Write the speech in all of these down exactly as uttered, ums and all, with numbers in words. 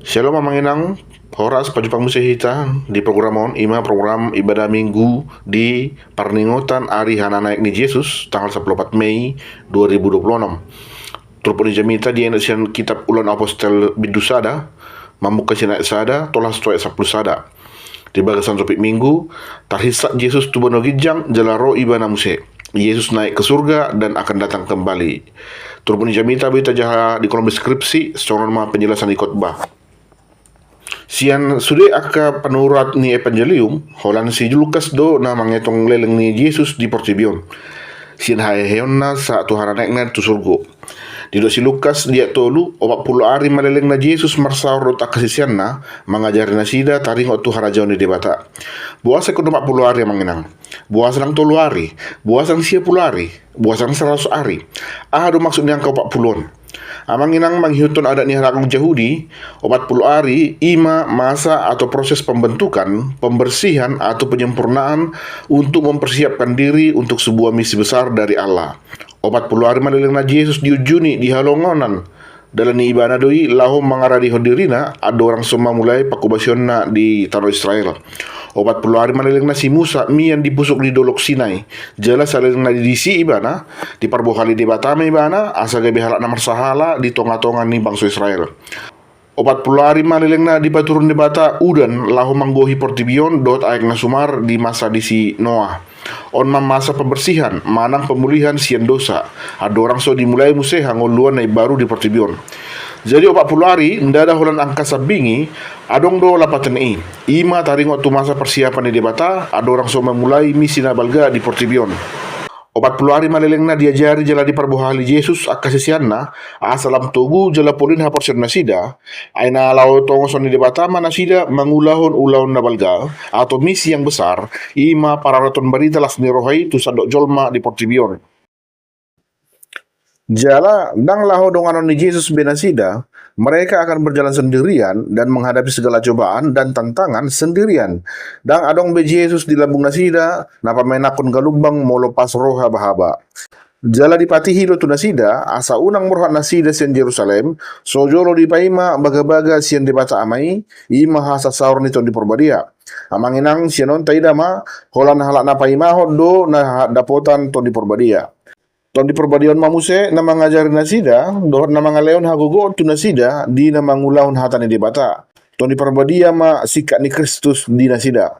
Shalom amang inang, horas pajumpang muse hita di program on, ima program ibadah minggu di parningotan ari hana naek ni Jesus tanggal sapulu opat Mei dua ribu dua puluh enam. Turpuk ni jamita dienet sian kitab Ulaon Apostel bindu sada, mamungka sian ayat sada tolhas tu ayat sapulu sada. Di bagasan topik minggu, tarhisap Jesus tu banua ginjang jala ro ibana muse. Yesus naik ke surga dan akan datang kembali. Turpuk ni jamita boi tajaha di kolom deskripsi, songon on ma penjelasan di khotbah. Sian sude angka panurat ni Evangelium, holan si Lukas do na mangetong leleng ni Jesus di portibi on. Sian haheheonna sahat tu hana naekna tu surgo. Didok si Lukas di ayat tolu, opat pulu ari ma lelengna Jesus marsaor dohot angka siseanna, mangajari nasida taringot tu harajaon ni Debata. Boasa ingkon opat pulu ari amang inang? Boasa ndang tolu ari? Boasa ndang sia pulu ari? Boasa ndang saratus ari? Aha do maksud ni angka opat pulu on? Amang inang, mangihuthon adat ni halak Jahudi, opat pulu ari ima masa atau proses pembentukan, pembersihan atau penyempurnaan untuk mempersiapkan diri untuk sebuah misi besar dari Allah. Opat pulu ari ma lelengna Jesus di unjuni di halongonan. Dalan ni ibana do i laho mangaradehon dirina andorang so mamulai pangkobasionna di tano Israel. Opat pulu ari ma lelengna si Musa mian di pusuk ni dolok Sinai. Jala saleleng na didisi ibana, diparbohali Debata ma ibana asa gabe halak na marsahala di tongatonga ni bangso Israel. Opat pulu ari ma lelengna dipaturun Debata udan laho manggohi portibi on dohot aek na sumar di masa ni si Noa. On ma masa pembersihan manang pemulihan sian dosa, andorang so dimulai muse hangoluan na imbaru di portibi on. Jadi opat pulu ari ndada holan angka sambing i, adong do lapatanna i. Ima taringot tu masa persiapan ni Debata andorang so mamulai misi na balga di portibi on. Opat pulu ari ma lelengna diajari jala diparbohali Jesus angka siseanna asa lam togu jala polin haporseaon nasida. Ai na laho tongoson ni Debata ma nasida mangulahon ulaon na balga atau misi yang besar, ima pararaton barita las ni roha i tu sandok jolma di portibi on. Jala ndang laho donganon ni Jesus be nasida. Mereka akan berjalan sendirian dan menghadapi segala cobaan dan tantangan sendirian. Ndang adong be Jesus di lambung nasida na pamenakhon galumbang molo pas ro habahaba. Jala dipatihi do tu nasida asa unang borhat nasida sian Jerusalem so jolo dipaima bagabaga sian Debata Ama i, ima hasasaor ni Tondi Porbadia. Amang inang, sian on taida ma, holan halak na paimahon do na dapotan Tondi Porbadia. Tondi Porbadia on ma muse na mangajari nasida dohot na mangalehon hagogoon tu nasida di na mangulahon hata ni Debata. Tondi Porbadia ma singkat ni Kristus di nasida.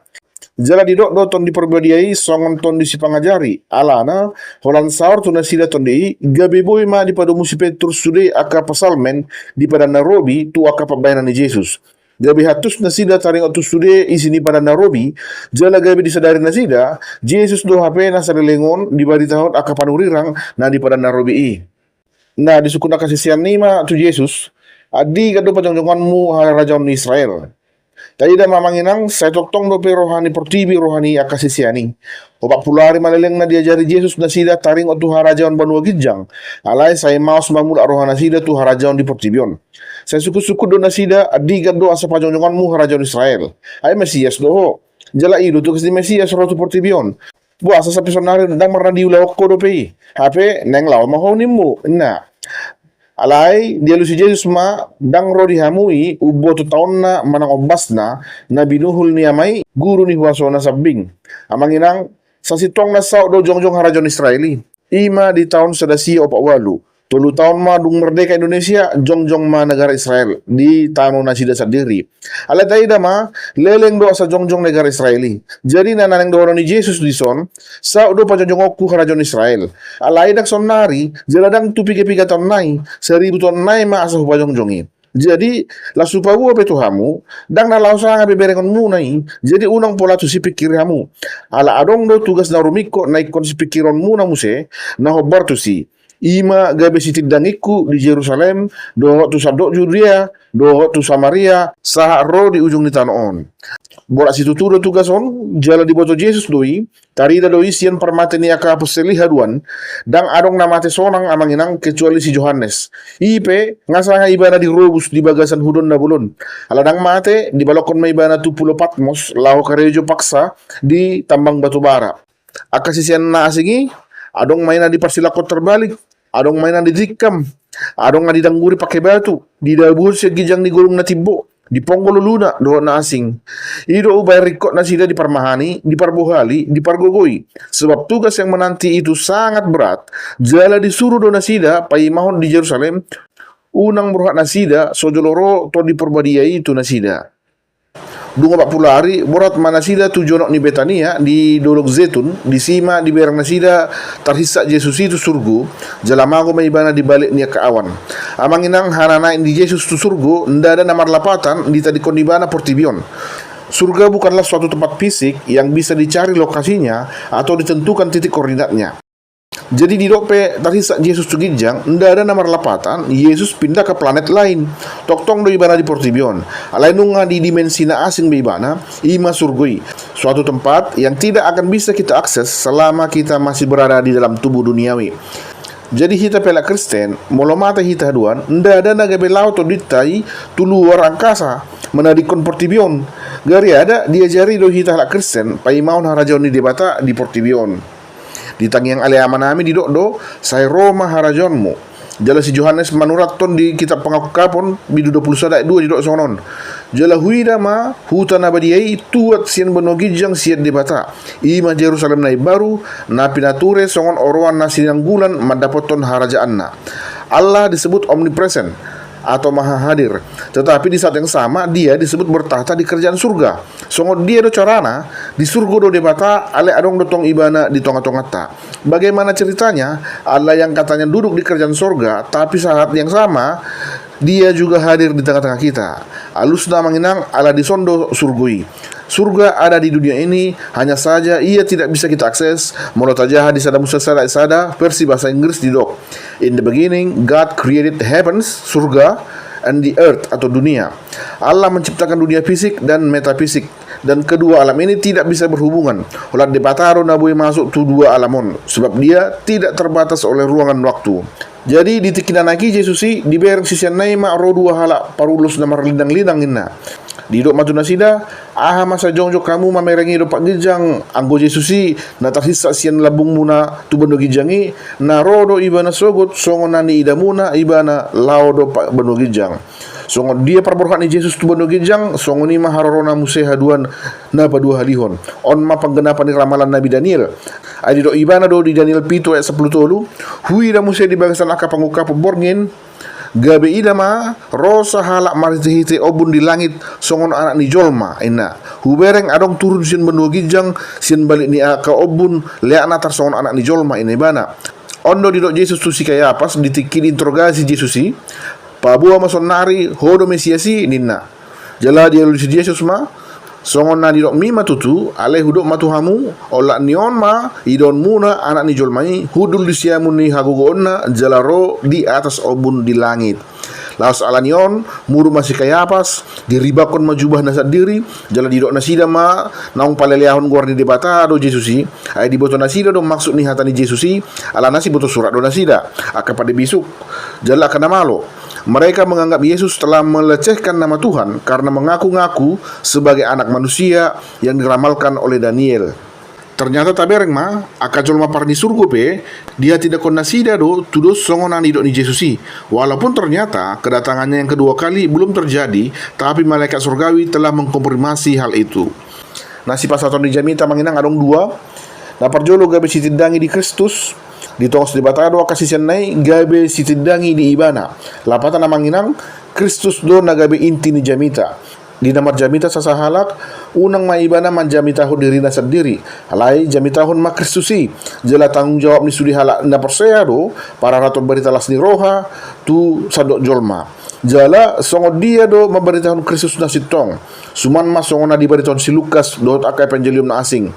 Jala didok do Tondi Porbadia i songon tondi sipangajari, alana holan saor tu nasida tondi i, gabe boi ma dipadomu si Petrus sude angka psalmen di Padan na Robi tu angka pambahenan ni Jesus. Gabe hantus nasida taringot tu sude isi ni Padan na Robi, jala gabe disadari nasida Jesus do hape na saleleng on dibaritahon angka panurirang na di Padan na Robi i. Na disungkun angka sisean i ma tu Jesus, "Andigan do pajongjonganmu harajaon ni Israel?" Taida ma amang inang, sai tongtong dope roha ni portibi roha ni angka sisean i. Opat pulu ari ma lelengna diajari Jesus nasida taringot tu harajaon banua ginjang, alai sai maos ma mulak roha nasida tu harajaon di portibi on. Sai sungkunsungkun do nasida, "Andigan do asa pajongjonganmu harajaon Israel? Ai Mesias do ho. Jala i do tugas ni Mesias ro tu portibi on. Boasa sampe saonari ndang marna diulahon ho dope i? Hape naeng laho ma ho nimmu," ninna. Alai dialusi Jesus ma, "Ndang ro di hamu i umboto taonna manang ombasna na binuhul ni Ama i, guru ni huaso na sambing." Amang inang, sasintongna saut do jongjong harajaon Israel i. Ima di taon sada sia opat ualu. Tolu taon ma dung merdeka Indonesia, jongjong ma negara Israel di tano nasida sandiri. Alai taida ma, leleng do asa jongjong negara Israel i. Jadi na naeng dohonon ni Jesus dison, "Saut do pajongjongonku harajaon Israel." Alai ndang saonari, jala ndang tu piga-piga taon nai, saribu taon nai ma asa hupajongjong i. Jadi, las hupaboa pe tu hamu, ndang na laho sanga be berengonmuna i, jadi unang pola tusi pingkiri hamu. Ala adong do tugas na rumingkot na ingkon sipingkironmuna muse, na hombar tusi. Ima gabe sitindanganku di Jerusalem, dohot tu sandok Judea, dohot tu Samaria, sahat ro di ujung ni tano on. Borat situtu do tugas on, jala diboto Jesus do i, tarida do i sian parmate ni angka apostel i haduan, ndang adong na mate sonang amang inang kecuali si Johannes. I pe, nga sanga ibana dirobus di bagasan hudon na bolon. Ala ndang mate, dibalokkon ma ibana tu pulo Patmos, laho karejo paksa di tambang batu bara. Angka sisean na asing i, adong ma i na diparsilangkon tarbalik, adong ma i na ditikam, adong na didangguri pake batu, didabuhon sian ginjang ni golung na timbo. Diponggo luluna dohot na asing. I do umbahen ringkot nasida diparmahani, diparbohali, dipargogoi. Sebab tugas yang menanti itu sangat berat. Jala disuru do nasida paimahon di Jerusalem, unang borhat nasida so jolo ro Tondi Porbadia i tu nasida. Dung opat pulu ari, borhat ma nasida tu jonok ni Betania di Dolok Zetun. Disi ma dibereng nasida tarhinsa Jesus i tu surgo, jala mago ma ibana di balik ni angka awan. Amang inang, hana naek ni Jesus tu surgo ndada na marlapatan ditadingkon ibana portibi on. Surga bukanlah suatu tempat fisik yang bisa dicari lokasinya atau ditentukan titik koordinatnya. Jadi didok pe tarhinsa Jesus tu ginjang, ndada na marlapatan Jesus pindah ke planet lain. Tongtong do ibana di portibi on. Alai nunga di dimensi na asing be ibana, i ma surgo i. Suatu tempat yang tidak akan bisa kita akses selama kita masih berada di dalam tubuh duniawi. Jadi hita pe halak Kristen, molo mate hita haduan, ndada na gabe laho tondinta i tu luar angkasa, manadingkon portibi on. Gariada diajari do hita halak Kristen paimahon harajaon ni Debata di portibi on. Di tangiang Ale Amanami didok do, sai ro ma harajaonmu. Jala si Johannes manurathon di kitab Pangungkapon bindu dua pulu sada ayat dua didok songon on. Jala huida ma huta na badia i tuat sian banua ginjang sian Debata. I ma Jerusalem na imbaru, na pinature songon oroan na sinanggulan mandapothon harajaanna. Allah disebut omnipresent atau maha hadir. Tetapi di saat yang sama, Dia disebut bertakhta di kerajaan surga. Songon dia do carana, di surgo do Debata, alai adong do tong ibana di tonga-tonganta. Bagaimana ceritanya, Allah yang katanya duduk di kerajaan surga, tapi saat yang sama, Dia juga hadir di tengah-tengah kita? Alusna amang inang, ala dison do surgo i. Surga ada di dunia ini, hanya saja ia tidak bisa kita akses. Molo tajaha di Sada Musa sada ayat sada, versi bahasa Inggris didok, "In the beginning, God created the heavens, surga, and the earth atau dunia." Allah menciptakan dunia fisik dan metafisik, dan kedua alam ini tidak bisa berhubungan. Holan Debata do na boi masuk tu dua alam on, sebab Dia tidak terbatas oleh ruang dan waktu. Jadi di tingki na naek i Jesus i, dibereng siseanna i ma ro dua halak parulos na marlinang-linang, ninna. Didok ma tu nasida, "Aha ma sai jongjong hamu mamerengi dompak ginjang?" Anggo Jesus i na tarhinsa sian lambungmuna tu banua ginjang i, na ro do ibana sogot songon na niidamuna ibana laho dompak banua ginjang. Songon dia parborhat ni Jesus tu banua ginjang, songon i ma harorona muse haduan na paduahalihon. On ma panggenapan ni ramalan Nabi Daniel. Ai didok ibana do di Daniel pitu ayat sampulu tolu, "Huida muse di bagasan angka pangungkapon borngin, gabe ida ma ro sahalak marhite-hite ombun di langit songon Anak ni jolma, ninna. Hubereng adong turun sian banua ginjang, sian balik ni angka ombun, leakna tarsongon Anak ni jolma," ninna ibana. On do didok Jesus tu si Kayapas di tingki diinterogasi Jesus i, "Paboa ma saonnari ho do Mesias i," ninna. Jala dialusi Jesus ma, "Songon na nidokmi ma tutu, alai hudok ma tu hamu, olat ni on ma idaonmuna Anak ni jolma i hundul di siamun ni hagogoonna jala ro di atas ombun di langit." Laos ala ni on, muruk ma si Kayapas, diribangkon ma jubahna sandiri, jala didok nasida ma naung paleleahon goar ni Debata do Jesus i. Ai diboto nasida do maksud ni hata ni Jesus i, alana siboto surat do nasida, angka pande bisuk jala angka na malo. Mereka menganggap Yesus telah melecehkan nama Tuhan karena mengaku-ngaku sebagai Anak Manusia yang diramalkan oleh Daniel. Ternyata tabereng ma, angka jolma parnisurgo pe dihatindanghon nasida do tudos songon na nidok ni Jesus i. Walaupun ternyata kedatangannya yang kedua kali belum terjadi, tapi malaikat surgawi telah mengkonfirmasi hal itu. Na sipasahaton ni jamita amang inang adong dua. Na parjolo gabe sitindangi di Kristus, ditongos Debata do angka siseanna i gabe sitindangi di Ibana. Lapatan amang inang, Kristus do na gabe inti ni jamita. Di na marjamita sasahalak, unang ma ibana manjamitahon dirina sandiri, alai jamitahon ma Kristus i. Jala tanggung jawab ni sude halak na porsea do pararathon barita las ni roha tu sandok jolma. Jala songon dia do mambaritahon Kristus na sintong, suman ma songon na dibaritahon si Lukas dohot angka evanjelium na asing.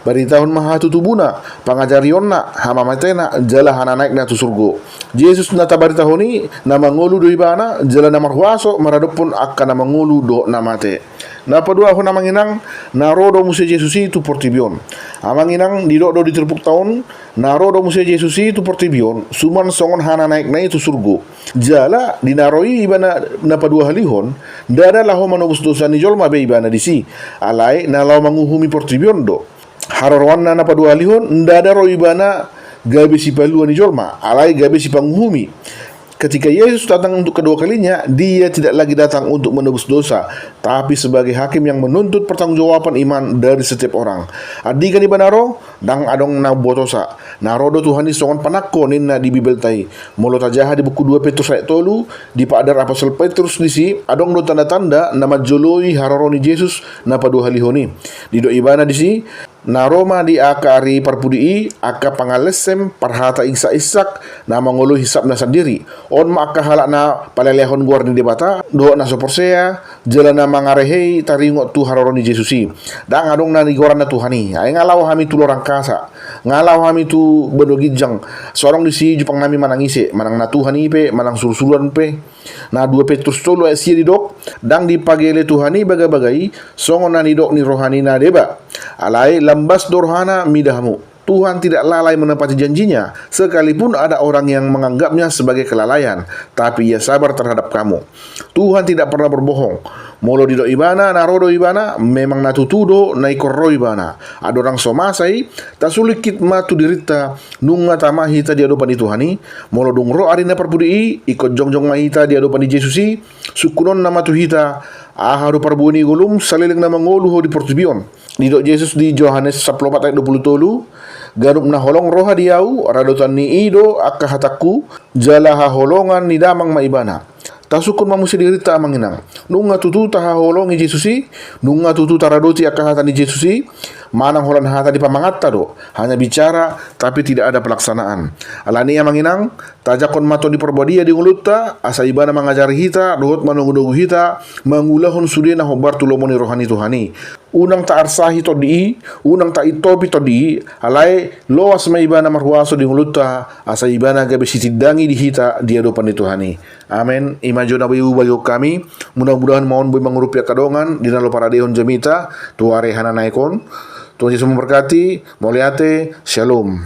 Baritahon ma hatutubuna, pangajarionna, hamamatena, jala hananaekna tu surgo. Jesus na tabaritahon i, na mangolu do ibana, jala na marhuaso maradophon angka na mangolu dohot na mate. Na paduahon amang inang, na ro do muse Jesus i tu portibi on. Amang inang, didok do di turpukta on, na ro do muse Jesus i tu portibi on, suman songon hananaekna i tu surgo. Jala di na ro i ibana na paduahalihon, ndada laho manobus dosa ni jolma be ibana disi, alai na laho manguhumi portibi on do. Haroroanna na paduahalihon, ndada ro ibana gabe sipalua ni jolma, alai gabe sipanguhumi. Ketika Yesus datang untuk kedua kalinya, Dia tidak lagi datang untuk menebus dosa, tapi sebagai hakim yang menuntut pertanggungjawaban iman dari setiap orang. Andigan Ibana ro, ndang adong na umbotosa. Na ro do Tuhan i songon panangko ninna di Bibelta i. Molo tajaha di buku dua Petrus ayat tolu, dipaadar apostel Petrus disi, adong do tanda-tanda na manjoloi haroro ni Jesus na paduahalihon i. Didok ibana disi, na ro ma di angka ari parpudi i angka pangalesem, parhata ingsak-ingsak na mangoloi hisapna sandiri. On ma angka halak na paleleahon goar ni Debata dohot na so porsea, jala na mangarehei taringot tu haroro ni Jesus i. Ndang adong na nigoarna Tuhan i. Ai nga laho hami tu lorang kasa, nga laho hami tu banua ginjang. So adong disi jumpang nami manang ise, manang na Tuhan i pe, manang surusuruan pe. Na dua Petrus tolu ayat sia didok, ndang dipagele Tuhan i bagabaga i, songon na nidok ni roha ni na deba. Alai lambas do rohana mida hamu. Tuhan tidak lalai menepati janjinya, sekalipun ada orang yang menganggapnya sebagai kelalaian, tapi Ia sabar terhadap kamu. Tuhan tidak pernah berbohong. Molo didok ibana na ro do ibana, memang na tutu do na ingkon ro ibana. Andorang so masa i, tasulingkit ma tu dirinta, nunga tama hita di adopan ni Tuhan i. Molo dung ro ari na parpudi i, ingkon jongjong ma hita di adopan ni Jesus i. Sungkunonna ma tu hita, aha do parbue ni ngolum saleleng na mangolu ho di portibi on. Didok Jesus di Johannes sampulu opat ayat dua pulu tolu, ganup na holong roha di Ahu, radotan ni i do angka hatangku, jala haholongan ni Damang ma ibana. Tasungkun ma muse dirinta amang inang. Nunga tutu tahaholongi Jesus i, nunga tutu taradoti angka hata ni Jesus i, manang holan hata ni pamanganta do, hanya bicara, tapi tidak ada pelaksanaan. Alani i amang inang, tajangkon ma Tondi Parbadia di ngolunta, asa ibana mangajari hita, dohot manogunogu hita, mangulahon sude na hombar tu lomo ni roha ni Tuhan i. Unang taarsahi tondi i, unang taintopi tondi i, alai loas ma ibana marhuaso di ngolunta, asa ibana gabe sitindangi di hita di adopan ni Tuhan i. Amen. I ma jo na boi hubagihon hami, mudah-mudahan ma on boi mangurupi angka dongan di na laho paradehon jamita tu ari hananaek on. Tuhan Jesus memberkati, mauliate, shalom.